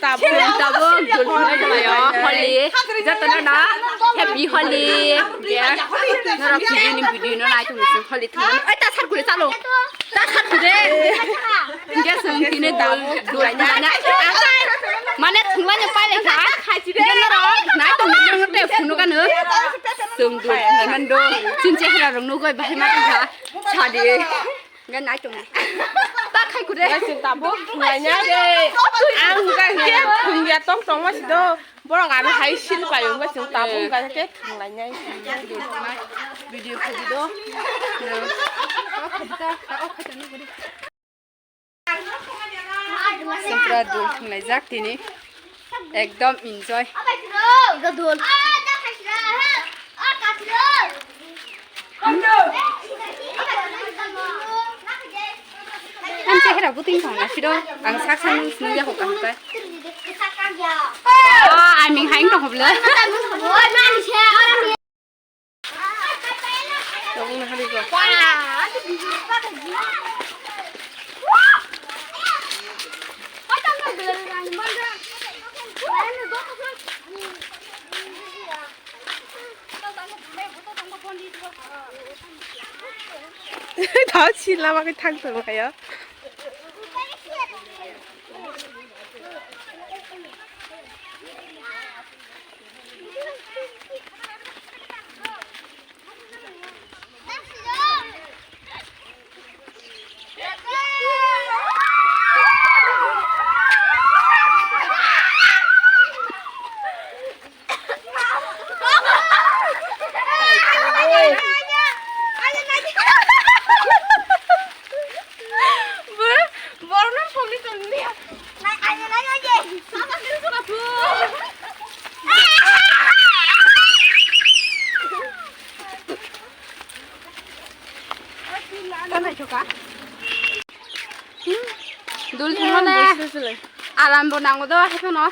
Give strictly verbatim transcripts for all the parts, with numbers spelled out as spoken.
Tabuk, tabuk, dul thwngwi tonglaio, Holi. Jotono no happy Holi. Norok video ni video no nai tongwi chwng Holi thwngmani. Oi, ta sar kure chalo. Ta sar kure. Hingke chwng tini dul, dul thwngmani. Mane thwngmani pailai kha. Hingke norok nai tongwi chwng te phunukano. Chwng dul thwngmani do. Chini chehra rok nugwi bahai ma tongkha. Sadi. Ngan nai tong. Ta khai kure. Ngai sing tabuk, ngai nya. Ang ga ke thung ya tong tong ma si do. Borok ano hai sil payo ngai sing tabuk, ngai ke thung lai nya. Video khai di do. Sempra dul thung lai jak tini. Ekdom enjoy. Ang chehra buting thong na siro, ang sak sak nung sini ya hokang kai. Oh, aming haing tong hoblo. Tao si lama ke thang tong kaya. Dul thwngmani alam bo nango do, hai phano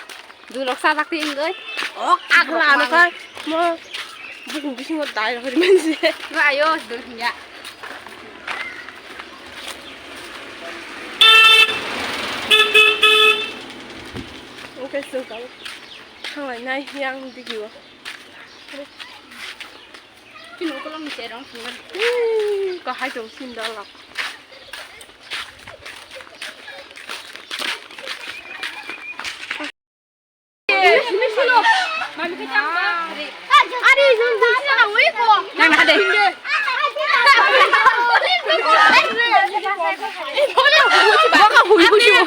dul rok chajak twi wngwi. Ok, agla ano kai mo bukung bisingo dai rok ri manse. Ayo, dul thwngya. Oke, so kau. Thanglai nai yang video. Chini ukolog ni cherong sungwi. Ih, kahai tong sindal lak. Nang na de. Baka hui hui. Eh.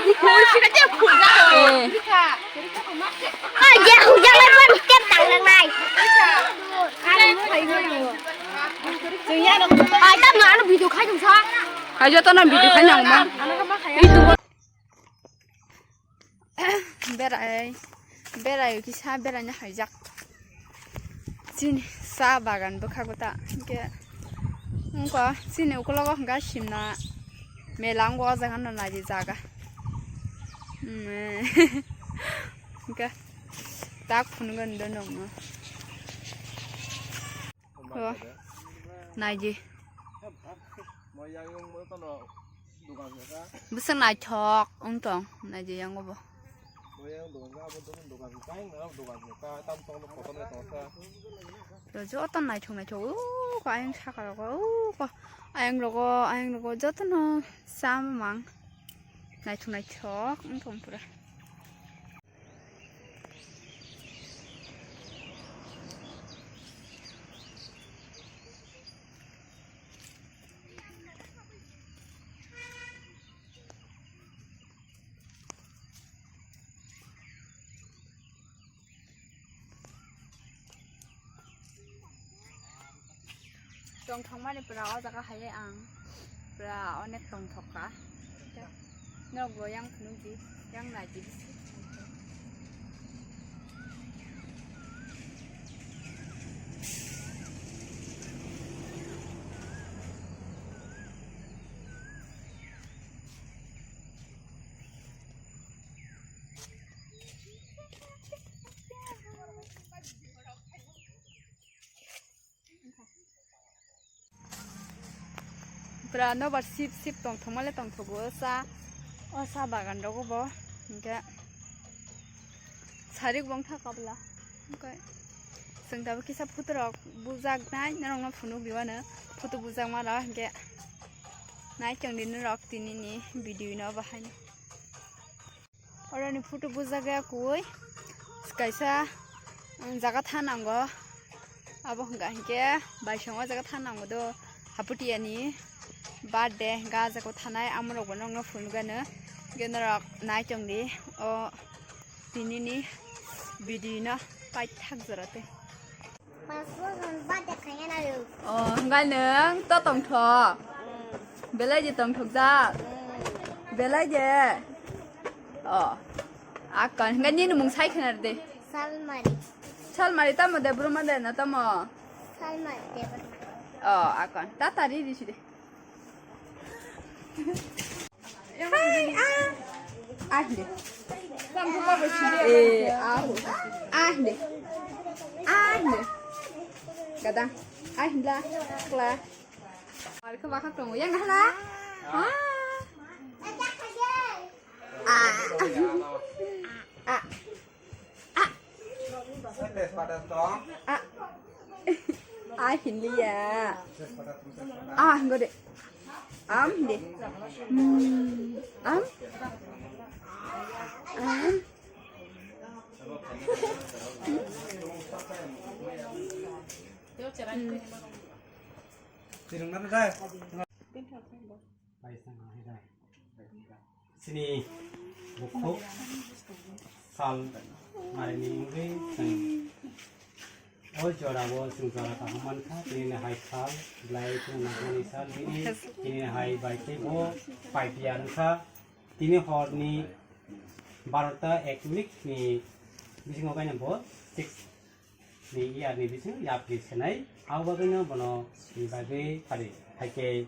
Ai, ya, hujak lai ban step tang nang nai. Ai, tam no, ano video khai tong sa. Hai, joto no video khai nang ma. Berai, berai kisa berai na haijak. Chini sa bagan bwkha gota. Hingke, wngkha chini ukologo hingkha simna mela wngkha o jaga no naidi jaga. Hmm, hingke tak phunukgo ndo nongno. O, naidi. Bwswk naithok wng tong, naidi yango bo. Joto naithok naithok, o, ayang saka rogo, o, ayang rogo, ayang rogo, jotono chamung naithok naithok wng tong pura. Tongthokmani pura o jaga hai ang pura onek tongthok ka. Nokbo yang phunukdi, yang naidi bisi. Pura nobar sip sip tongthokmale tongthogo sa, o sa bagan rogo bo, hingke Sarik bongtha kabla. Oke. Chwng tabuk kisa photo rok bujaknai norokno phunuk di uano. Photo bujakma rok hinkhe nai chwng di norok tinini video no bahai. Oroni photo bujak ya koi kaisa jaga thanango. Abo hwnka hinkhe baisong o jaga thanango do Haputiani birthday hwnka ah jaga thanai amorok bo nokno phunukgano. Hinkhe norok nai chwng di o tinini video no paithak jora tei. Pas boson bade khaya na yo. Oh, hwnkhai nwng to tongthok. Belai je tongthokjak. Belai je. Oh. Akon, hwnkhai nini mung sai khna de. Salmari. Salmari tamo de, bruma de na tamo? Salmari de bruma. Oh, akon. Tata ri ri si de. Hai, ah. Ah, de. Eh, ah. Ah, de. Ah, de. Kada. Ah, la. Kla. Ar khe bakha tongo. Yang hala. Ah. Ah. Ah. Ah. Ah, hindi ya. Ah, hindi. Am hindi. Hmm. Am. Am. Hmm. Chini bukhuk sal marini wngwi chwng o jorao chwng jora kaham mankha. Tini hai sal, belai kheno nangmani sal, bini tini hai bai tei bo five year wngkha. Tini horni barota ek minute ni bisingo kaino bo six ni year ni bisingo yapri senai, abo bagwino bono ni bagwi phari. Haikhe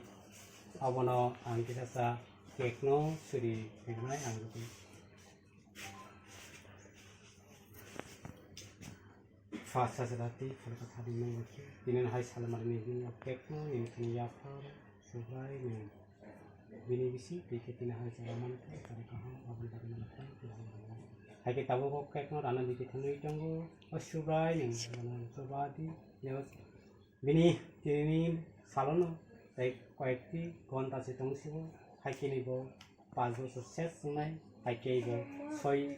abono ang kisa sa cake no suri rinai ang rwgwi. First sajra tei phalka thani nang rwkhe tini hai salmari ni bini cake no nini thani yaphar subai ni. Bini bisi twi khe tini hai chwla mankha, chwla kaham, aboni bagwi no khe twi hai rwmani. Hai khe tabuk o cake no rana di khe thangwi tongo. O Subrai ni, Subrai di, bini tini salono tei koyekti ghonta se tong sibo, hai khe ni bo panch bosor ses wngnai, hai khe bo soi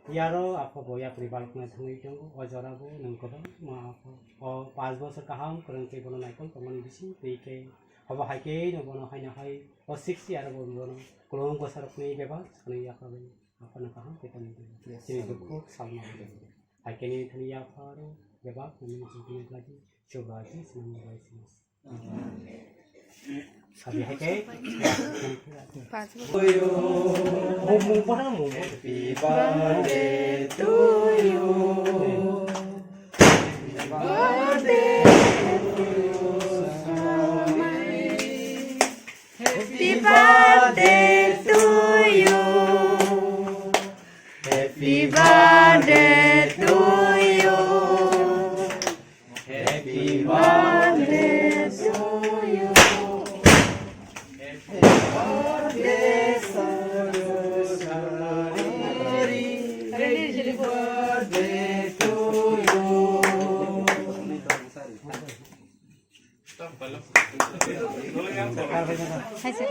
yaro apho bo yapri baloknai thangwi tongo. O jora bo nwng kwbangma apho o panch bosor kaham kwrwng tei bono naikol tongmani bising twi khe. Obo hai khe no bono haino hai o six year bo bono kwlwng bwsarokni bebak sakni yakarwi aphano kaham khe tongwi tongwi. Yes. Chini dukhu salma hai khe ni thani yapharo bebak nini chukni lagi chubra ji sinamo bai sinas. Sabi hai khe. Mung mung pora mung. Happy birthday to you. Happy birthday to you. Happy birthday to you. Happy birthday to you. Happy birthday, Happy birthday to you. Hai, sir.